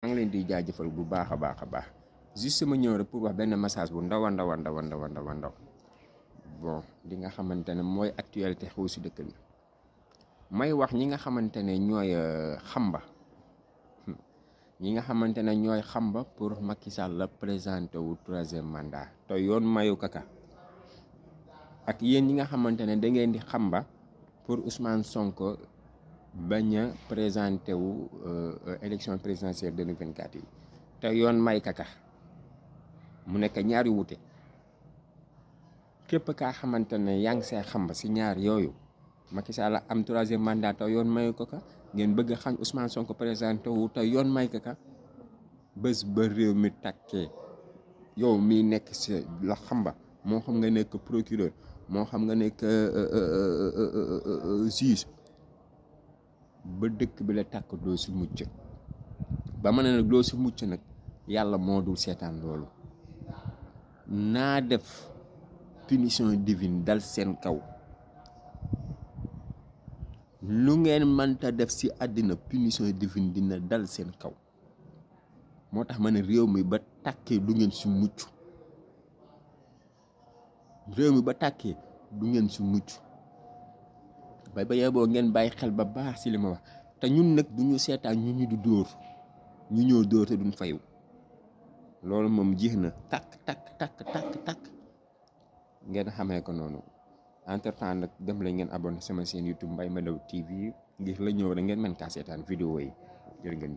maa ngi leen di jaajëfal bu baax a baax juste ma ñëw rek pour wax benn message bu ndaw a ndaw a ndaw a ndaw a ndaw a ndaw bon li nga xamante ne mooy actualité xew si dëkk bi may wax ñi nga xamante ne ñooy xamba ñi nga xamante ne ñooy xamba pour Macky Sall la présenté wu 3e mandat te yoon mayu kaka ak yéen ñi nga xamante ne da ngeen di xamba pour Ousmane Sonko bañ a présenté wu élection présidentielle 2024 yi te yoon may kaka mu nekk ñaar yu wute képp kaa xamante ne yaa ngi see xamba si ñaar yooyu Macky Sall am 3e mandat te yoon mayu ko ka ngeen bëgg xañ Ousmane Sonko présenté wu te yoon may kaka bés ba réew mi tàkkee yow mii nekk si la xamba moo xam nga nekk procureur moo xam nga nekk juge ba dëkk bi la tàkk doo si mucc ba ma ne nag doo si mucc nag yàlla moo dul seetaan loolu naa def punition divine dal seen kaw lu ngeen mënta def si àddina punition divine dina dal seen kaw moo tax ma ne réew mi ba tàkkee du ngeen si mucc réew mi ba tàkkee du ngeen si mucc ba yeboo ngeen bàyyi xel ba baax si li ma wax te ñun nag du ñu seetaan ñu di dóor ñu ñëw dóor te duñ fayu loolu moom jeex na takk ngeen xamee ko noonu entre temps nag dem la ngeen abonné sama chaîne YouTube Mbaye Malaw TV ngir la ñëw rek ngeen mën kaa seetaan vidéo yi jërë ngeen